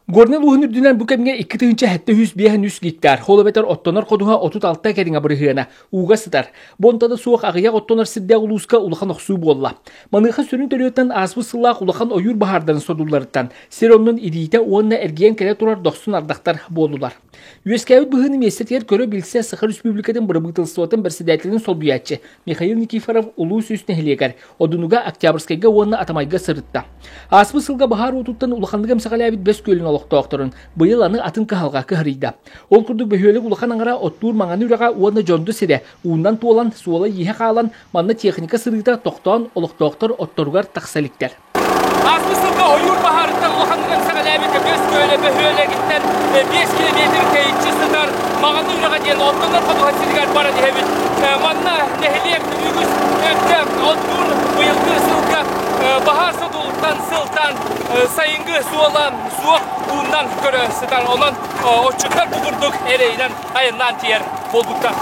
Горнай улууһун үрдүнэн бу кэмҥэ 2753 гектар, ол эбэтэр оттонор ходуһа 36 кэриҥэ бырыһыана ууга сытар. Бу онто да суох аҕыйах оттонор сирдээх улууска улахан охсуу буолла. Маныаха сүрүн төрүөттэн ааспыт сыллаах улахан ойуур баһаардарын содулларыттан сир оннун ириитэ уонна эргийэн кэлэ турар дохсун ардахтар буоллулар. Үөскээбит быһыыны миэстэтигэр көрө-билсэ Саха Республикатын бырабыыталыстыбатын бэрэссэдээтэлин солбуйааччы Михаил Никифоров улуус үс нэһилиэгэр, Одунуга, Октябрьскайга уонна Атамайга сырытта. Ааспыт сылга баһаар уотуттан улаханнык эмсэҕэлээбит Бэс Күөлүн олохтоохторун быйыл аны атын кыһалҕа кыһарыйда. Ол курдук бөһүөлэк улахан аҥара оттуур Маҥаны үрэҕэ уонна Дьонду сирэ уунан туолан, суола-ииһэ хаалан, манна техника сырыыта тохтоон олохтоохтор отторугар тахса иликтэр. Ааспыт сылга ойуур баһаарыттан улаханнык эмсэҕэлээбит Бэс Күөлэ бөһүөлэгиттэн 5 километр тэйиччи сытар Маҕаны үрэҕэ диэн оттонор ходуһа сиригэр баран иһэбит. Манна нэһилиэк үгүс өттө оттуур быйылгы сылга баһаар содулуттан сылтаан сайыҥҥы суола суох ууннан көрө сытар. Онон отчуттар бу курдук эрэйинэн айаннаан тиийэр буолбуттар.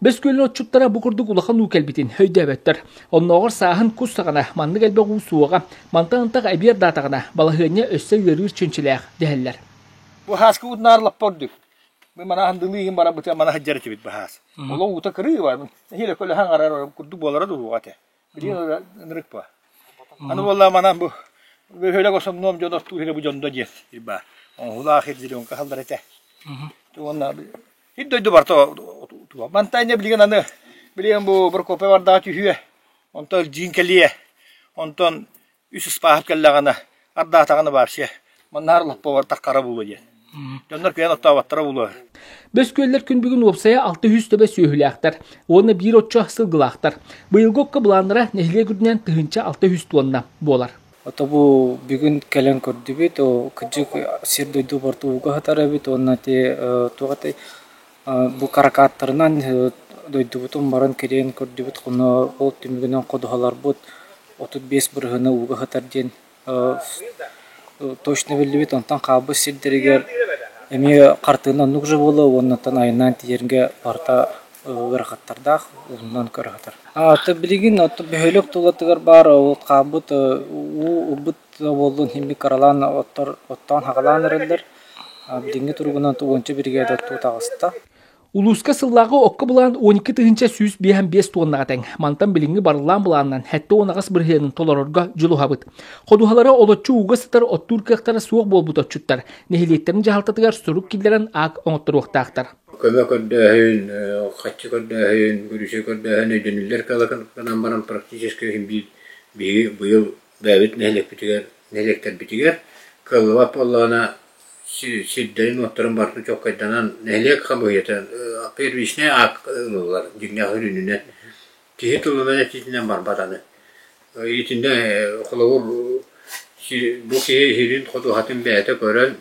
Бэс күөлүн отчуттара бу курдук улахан уу кэлбитин өйдөөбөттөр. Оннооҕор сааһын кус саҕана маннык элбэх уу суоҕа, мантан антах эбии ардаатаҕына, балаһыанньа өссө ыарыыр чинчилээх дэһэллэр. Бу хааска уутунаар лаппа үрдүк. Бу мана андылыы иһин барабыта мана сылдьар этибит баһаас. Олох уута кырыы бар. Нэһиилэ көлөһөн арар курдук буолара дуһуга этэ. Билигин ынырык ба. Аны буолла манан бу бөһүөлэк основном дьон оттуур бу дьондо диэн баар. Оҥоһулаах зеленка халлар этэ. Уонна Ир дойду барыта Мантан инньэ билигин аны билигин бу Прокопьев ардаҕа түһүө, онтон Илдьиин кэлиэ, онтон үс ыспааһап кэллэҕинэ ардаатаҕына вообще маннаар лоппобор таххара буолуо диэн. Дьоннор кыайан оттооботторо буолуо. Бөс күөллэр күн бүгүн уопсайа 600 төбө сүөһүлээхтэр уонна биир оччо сылгылаахтар. Быйылгы окко былааннара нэһилиэк үрдүнэн 1600 туонна буолар. Ото бу бүгүн кэлэн көрдүбүт, кырдьык сир-дойду барыта ууга сытар эбит уонна ити туох этэй бу каракааттарынан дойдубутун баран кириэн көрдүбүт, ону ол түмүгүнэн ходуһаларбыт 35 бырыһыана ууга сытар диэн точно биллибит, онтон хаалбыт сирдэригэр эмиэ хартыына оннук же буолуо уонна оттон айаннаан тиийэргэ барыта ыарахаттардаах уһуннан көрө сытар. Билигин бөһүөлэк тулатыгар баар хаалбыт уу ылбыт буоллун иһин кыралаан оттор оттоон хаҕалаан эрэллэр. Билиҥҥи туругунан уонча биригээдэ оттуу таҕыста. Улууска сыллааҕы окко былаан 12 155 туоннаҕа тэҥ. Мантан билиҥҥи барыллаан былаанынан 78 бырыһыанын толорорго дьулуһабыт. Ходуһалара олоччу ууга сытар оттуур кыахтара суох буолбут отчуттар нэһилиэктэрин дьаһалтатыгар сурук киллэрэн аак оҥотторуохтаахтар. Көмө көрдөөһүн, харчы көрдөөһүн, көрүүсэ көрдөөһүн өйдөнүллэр гынан баран практически иһин биир биһиги быйыл бэйэбит нэһилиэкпитигэр нэһилиэктэрбитигэр кыаллыбат буоллаҕына сирдэрин-уоттарын барытын чуолкайданан нэһилиэк хамыыһыйата первичнэй акт ылыллар дьиҥнээх үрүнүнэн киһи тылынан этиитинэн барбат аны итиннэ холобур бу киһи сирин ходуһатын бэйэтэ көрөн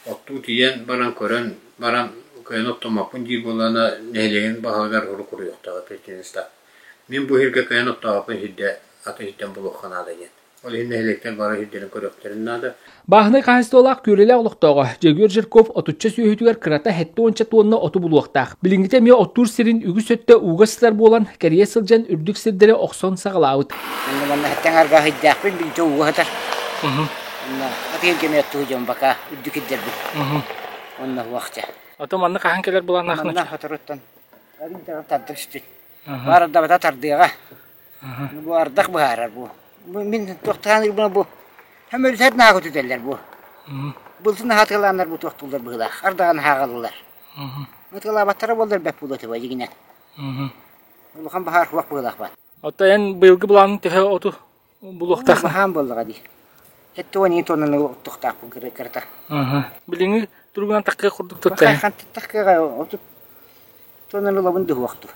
Оттуу тиийэн баран көрөн баран кыайан оттоммоппун диир буоллаҕына нэһилиэгин баһылыгар урук уруйуохтаах претензия. Мин бу сиргэ кыайан оттообоппун сирдэ атын сиртэн булуохха наада диэн. Ол иһин нэһилиэктэр бары сирдэрин көрүөхтэрин наада. Бааһынай хаһаайыстыбалаах Күөрэлээх олохтооҕо Дьөгүөр Жирков отучча сүөһүтүгэр кырата сэттэ уонча туонна оту булуохтаах. Билиҥҥитэ эмиэ оттуур сирин үгүс өттө ууга сытар буолан, кэрийэ сылдьан үрдүк сирдэри охсон саҕалаабыт. Онно манна хэттэн арга сыдьаахпын билдэ ууга сытар. Онно атыыр кэмэ оттуу дьон бака үрдүк ирдэрбит. Онно уохча. Ото манна хаһан кэлэр былааннаахна? Манна хоторуттан арыйдаҕын тардык сүтүт. Баар ардабата тардыаҕа. Бу ардах быһаарар бу. Мин туохтаан ырбына бу. Һэм өлүтэр наһаа көтүтэллэр бу. Былтын аһатыалааннар бу туохтууллар быһыылаах. Ардаҕын аһааҕаллар. Ытыалаабаттара буоллар бэт буолуо этэ дьигинэн. Улахан баһаар суох быһыылаах баар. Оттон эн быйылгы былааның төһө оту булуохтаах? Баһаам буоллаҕа дии. 72 тоннаны оттуохтаахпын кырата. Билиҥҥи туругунан таккыа курдук туттайын. Таккыаға отут тоннаны ылабын дыһуохтур.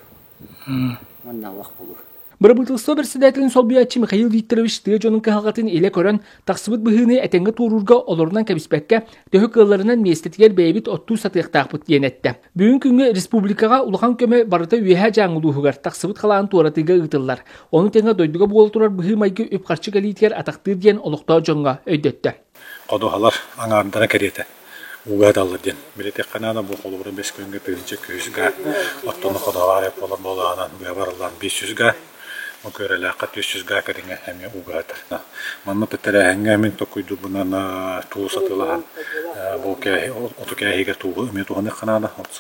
Манна уох булу. Бырабыыталыстыба председателин солбуйааччы Михаил Викторович тыа дьонун кыһалҕатын илэ көрөн, тахсыбыт быһыыны этэҥҥэ туоруурга олорунан кэбиспэккэ, төһө кыалларынан миэстэтигэр бэйэбит оттуу сатыахтаахпыт диэн эттэ. Бүгүн күҥҥэ республикаҕа улахан көмө барыта Үөһээ Дьааҥы улууһугар тахсыбыт халаан туоратыыга ыытыллар. Ону тэҥэ дойдуга буола турар быһыы-майгы үп-харчы кэлиитигэр атахтыыр диэн олохтоох дьоҥҥо өйдөттө. Ходуһалар аҥаардара кэриэтэ ууга сыталлар диэн. Билэтиэххэ наада бу холобура бэс күҥҥэ 1100 га, оттону ходуһалаах буолар буоллаҕына быа барыллаан 500 га. Бу Күөрэлээххэ 400 гаа кэриҥэ эмиэ ууга сытар. Манна тэрээһиҥҥэ мин толкуйдуурбунан туус атыылаһан бу оту кээһиигэ тууһу эмиэ туһаныахха наада. От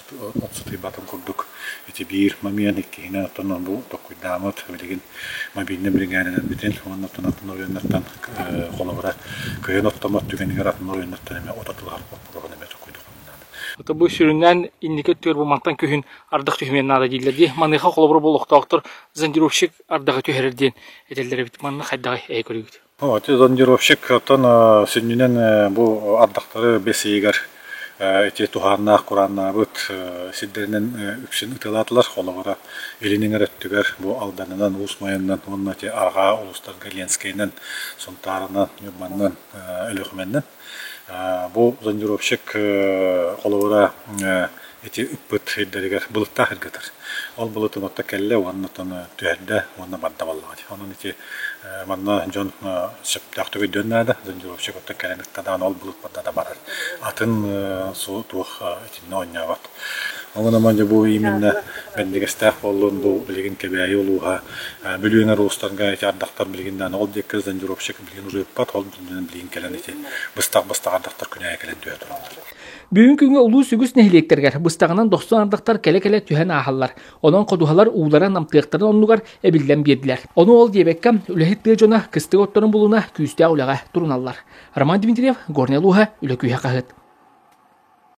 сытыйбатын курдук ити биир момент, иккиһинэн оттон бу толкуйдааммыт билигин мобильнай биригээдэлэрбитин уонна оттон атын оройуоннартан холобура кыайан оттоммот түгэнигэр атын оройуоннартан эмиэ от атыылаһар боппуруоһун эмиэ толкуйдуохпун наада. Ото бу сүрүннээн инники өттүгэр бу мантан күһүн ардах түһүмүөн наада дииллэр дии. Маныаха холобура бу олохтоохтор зондировщик ардаҕы түһэрэр диэн этэллэр эбит. Манна хайдаҕый эһи көрүүгүт? Ити зондировщик оттон сүнньүнэн бу ардахтары бэс ыйыгар ити туһааннаах курааннаабыт сирдэринэн үксүн ытыалаатылар. Холобура, илин эҥэр өттүгэр бу Алданынан, Уус Майанынан уонна ити арҕаа улуустарга Ленскэйинэн, Сунтаарынан, Ньурбаннан, Өлүөхүмэннэн. Бу зондировщик холобура ити ыппыт сирдэригэр былыттаах сиргэ ытар. Ол былытын отто кэллэ уонна оттон түһэрдэ уонна барда буоллаҕа дии. Онон ити манна дьон сөптөөхтүк өйдүөн наада. Зондировщик оттон кэлэн ытта даҕаны ол былыт барда да барар. Атын туох итиннэ оонньообот. Онон аман дьэ бу именно бэрдигэстээх буоллун бу билигин Кэбээйи улууһа Бүлүү эҥэр улуустарга ити ардахтар билигин даҕаны ол диэки зондировщик билигин уже ыппат ол билигин кэлэн ити быстах-быстах ардахтар күнээйи кэлэн түһэ тураллар. Бүгүн күҥҥэ улуус үгүс нэһилиэктэригэр быстаҕынан дохсун ардахтар кэлэ-кэлэ түһэн ааһаллар. Онон ходуһалар уулара намтыахтарын оннугар эбиллэн биэрдилэр. Ону ол диэбэккэ, үлэһит тыа дьоно кыстык отторун булуна күүстээх үлэҕэ туруналлар. Роман Дмитриев, Горнай улууһа, Үлэ күүһэ хаһыат.